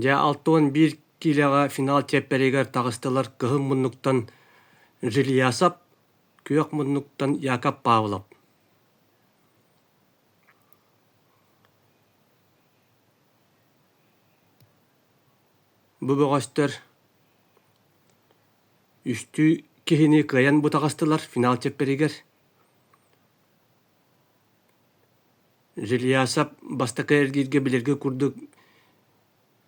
Дьэ, 61 киилэҕэ финал чиэппэригэр таҕыстылар кыһыл муннуктан Жильясов, күөх муннуктан Яков Павлов. Бу бөҕөстөр үстүү киһини кыайан бу таҕыстылар финал чиэппэригэр. Жильясов бастакы эргииргэ билэргэ курдук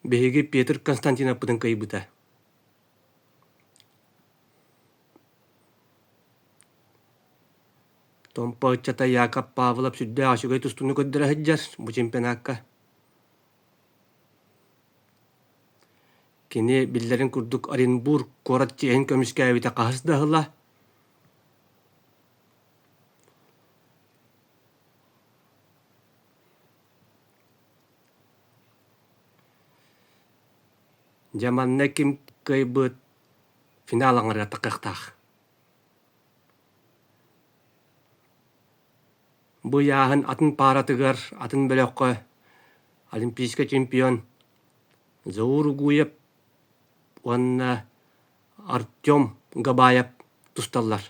биһиги Петр Константиновпытын кыайбыта. Томпо ыччата Яков Павлов сүрдээх үчүгэй тустууну көрдөрө сылдьар бу чемпионакка. Кини биллэрин курдук Оренбург куорат чиэһин көмүскээбитэ хаһыс да сыла. Дьэ манна ким кыайбыт финал аҥарыгар таххыахтаах. Бу ыйааһын атын пааратыгар, атын бөлөххө олимпийскай чемпион Заур Угуев уонна Артем Габаев тусталлар.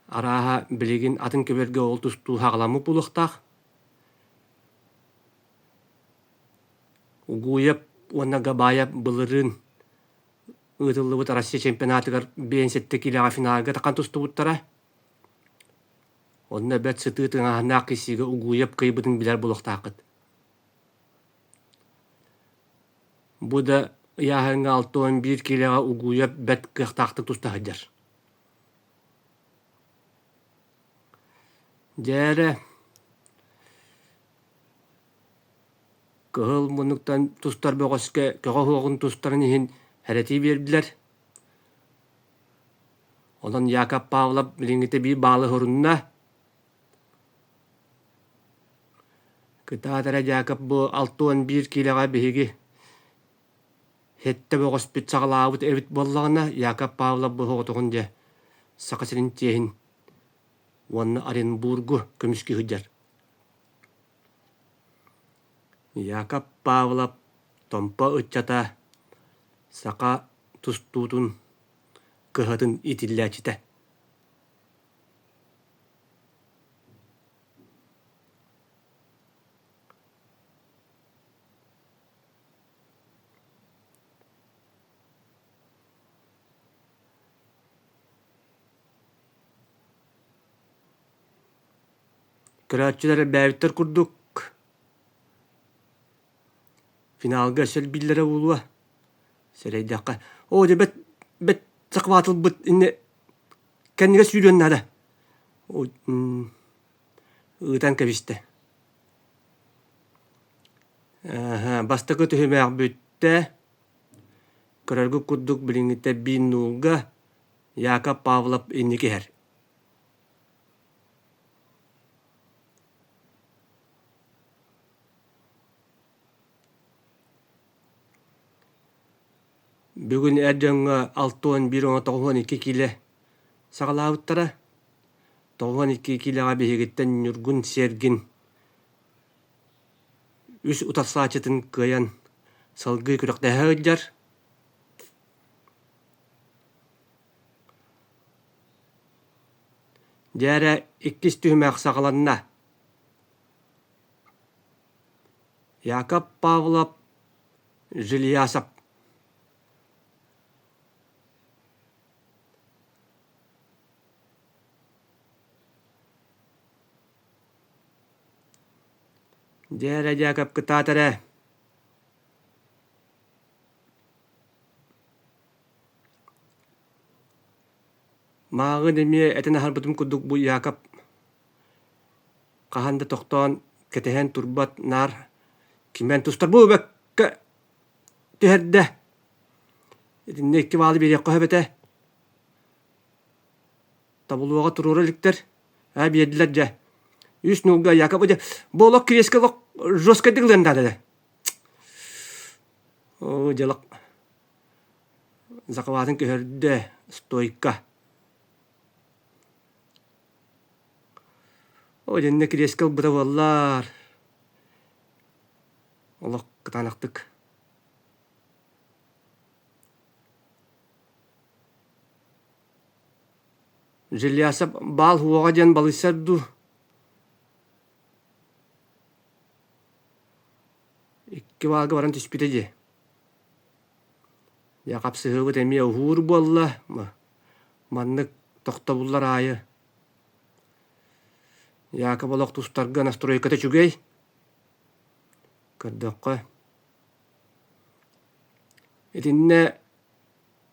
Арааһа, билигин атын көбүөргэ ол тустуу саҕаламмыт буолуохтаах. Угуев уонна Габаев былырыын ыытыллыбыт Россия чемпионатыгар 57 киилэҕэ финалга тахан тустубуттара. Онно бэрт сытыы тыҥааһыннаах киирсиигэ Угуев кыайбытын билэр буолуохтааххыт. Бу да ыйааһыҥҥа 61 киилэҕэ Угуев бэрт кыахтаахтык туста сылдьар. Дьээрэ кыһыл муннуктан тустар бөҕөскө көҕө уһуоҕун тустарын иһин хэрэтии биэрдилэр. Онон Яков Павлов билиҥҥитэ биир баалы уһурунна. Кытаат эрэ Дьаакап бу 61 киилэҕэ биһиги сэттэ бөҕөспүт саҕалаабыт эбит буоллаҕына, Яков Павлов бу соҕотоҕун дьэ Саха сирин чиэһин уонна Оренбургу көмүскүү сылдьар. Яков Павлов Томпо ыччата саха тустуутун кыһатын иитиллээччитэ. Көрөөччүлэр элбээбиттэр курдук финалга өссө элбииллэрэ буолуо сэрэйдэххэ оо дьэ бэт бэт захватылбыт иннэ кэннигэр сүүрүөн наада ыытан кэбистэ Бастакы түһүмэх бүттэ. Көрөргүт курдук билиҥҥитэ биир нуулга Яков Павлов инники иһэр. Бүгүн эр дьоҥҥо 61 уонна 92 киилэ саҕалаабыттара. 92 киилэҕэ биһигиттэн Ньургун Сергин үс утарсааччытын кыайан салгыы күрэхтэһэ сылдьар. Дьэ эрэ иккис түһүмэх саҕаланна. Яков Павлов Жильясов Дьэ эрэ Дьаакап кытаат эрэ Мааҕын эмиэ этэн аһарбытым курдук бу Яков хаһан да тохтоон кэтэһэн турбат наар кимэн тустар бу бэккэ түһэрдэ итиннэ икки баалы биэриэххэ сөп этэ Табылуоҕа туруора иликтэр. Аа биэрдилэр дьэ. Үс нуулга якобы дьэ бу олох кириэскэ олох жесткайдык ылыан наада да. Оо дьалак захватын көһөрдө стойка. Оо дьэннэ кириэскэ ылбыта буоллар. Олох кытаанахтык. Желясов баал уоҕа диэн балыйсар дуу? Икки баалга баран түспүтэ дии. Дьэ хапсыһыыбыт эмиэ уһуур буолла. Маннык тохтобуллар аайы Яков олох тустарга настройката үчүгэй. Көрдөххө. Итиннэ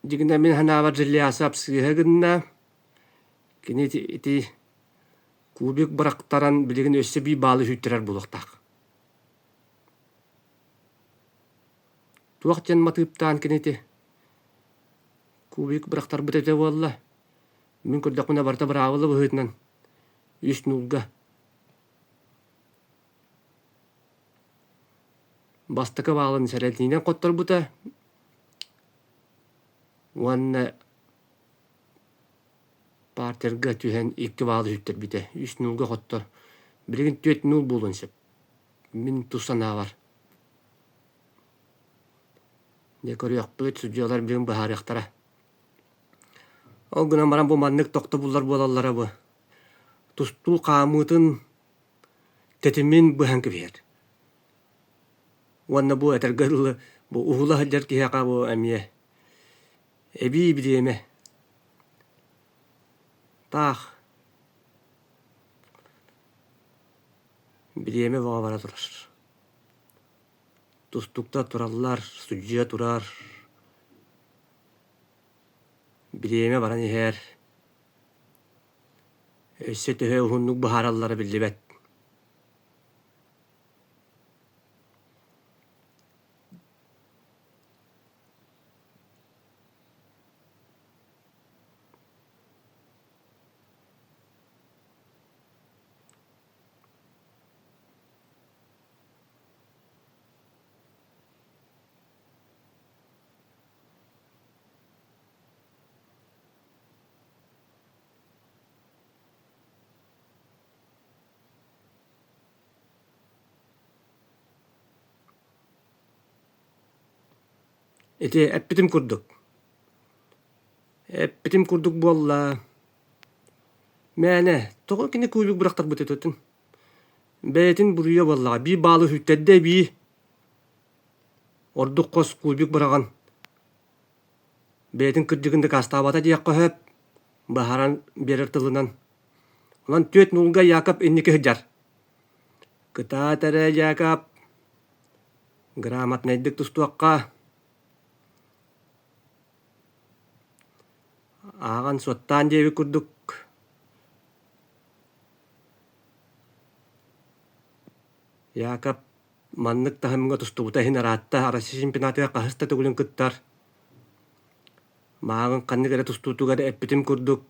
дьигинэ мин санаабар Желясов сыыһа гынна. Кини ити, ити кубик бырахтаран билигин өссө биир баалы сүүттэрэр буолуохтаах. Туох диэн матыыптаан кини ити кубик бырахтарбыт этэ буолла. Мин көрдөхпүнэ барыта быраабыла быһыытынан үс нуулга бастакы баалын сэрэтиинэн хотторбута уонна партерга түһэн икки баалы сүттэрбитэ. Үс нуулга хоттор. Билигин түөрт нуул буолуон сөп. Мин тус санаабар. Дьэ көрүөхпүт, судьуйалар билигин быһаарыахтара. Ол гынан баран бу маннык тохтобуллар буолаллара бу. Тустуу хаамыытын тэтимин быһан кэбиһэр. Уонна бу этэргэ дылы бу уһула сылдьар киһиэхэ бу эмиэ эбии бириэмэ таах бириэмэ бөҕө бара турар. Тустууктар тураллар, судьуйа турар, бириэмэ баран иһэр. Өссө төһө уһуннук быһаараллара биллибэт. Ити эппитим курдук. Эппитим курдук буолла. Мээнэ, тоҕо кини кубик бырахтарбыт этин? Бэйэтин буруйа буоллаҕа, биир баалы үттэрдэ эбии. Ордук хос кубик быраҕан бэйэтин кырдьыгын дакаастаабата диэххэ сөп, быһааран биэрэр тылынан. Онон түөрт нуулга Яков инники сылдьар. Кытаат эрэ, Яков. Грамотнайдык тустуохха. Ааҕан суоттаан диэбит курдук Яков маннык таһымҥа тустубута иһин ыраатта Россия чемпионатыгар хаһыс да төгүлүн кыттар. Мааҕын ханнык эрэ тустуутугар эппитим курдук,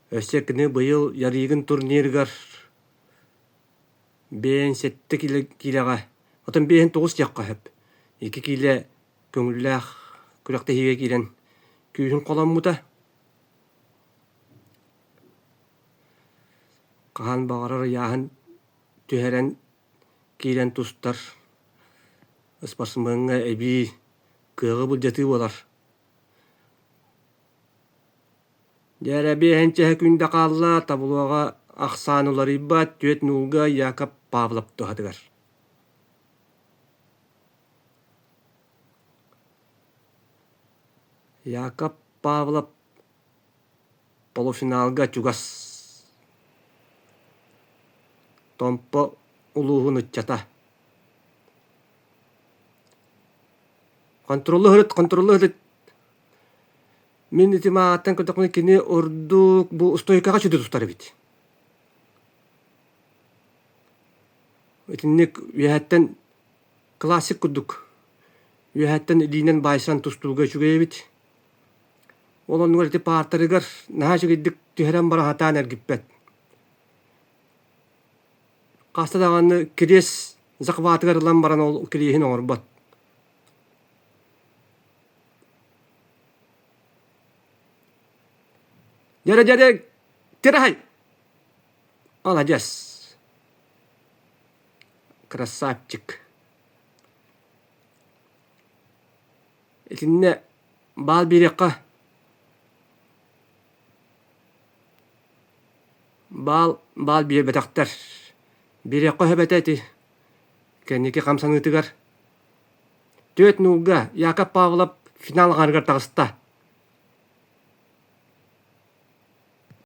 өссө кини быйыл Ярыгин турнирыгар биэһин сэттэ киилэҕэ, оттон биэһин тоҕус диэххэ сөп, икки киилэ көҥүллээх күрэхтэһиигэ киирэн күүһүн холоммута. Хаһан баҕарар ыйааһын түһэрэн киирэн тустар спортсмеҥҥа эбии кыаҕы былдьатыы буолар. Дьэ биэһинчэһэ күндэ хаалла, таблоҕа ахсаан уларыйбат, түөрт нуулга Яков Павлов туһатыгар. Яков Павлов полуфиналга чугас Томпо улууһун ыччата. Хонтуруоллу сырыт, хонтуруоллу сырыт. Мин ити мааттан көрдөхпүнэ кини ордук бу устойкаҕа сүдү тустар эбит. Итинник үөһэттэн классик курдук үөһэттэн илиинэн баайсан тустууга үчүгэй эбит. Ол оннугар ити паартарыгар наһаа үчүгэйдик түһэрэн баран сатаан эргиппэт. Хаста даҕаны кириэс захватыгар ылан баран ол кириэһин оҥорбот. Дьэрэ дьэрэ тираһай! Маладьыас! Красавчик! Итиннэ баал биэриэххэ баал баал биэрбэтэхтэр. Биэриэххэ сөп этэ ити кэнники хамсаныытыгар. Түөрт нуулга Яков Павлов финал аҥарыгар таҕыста.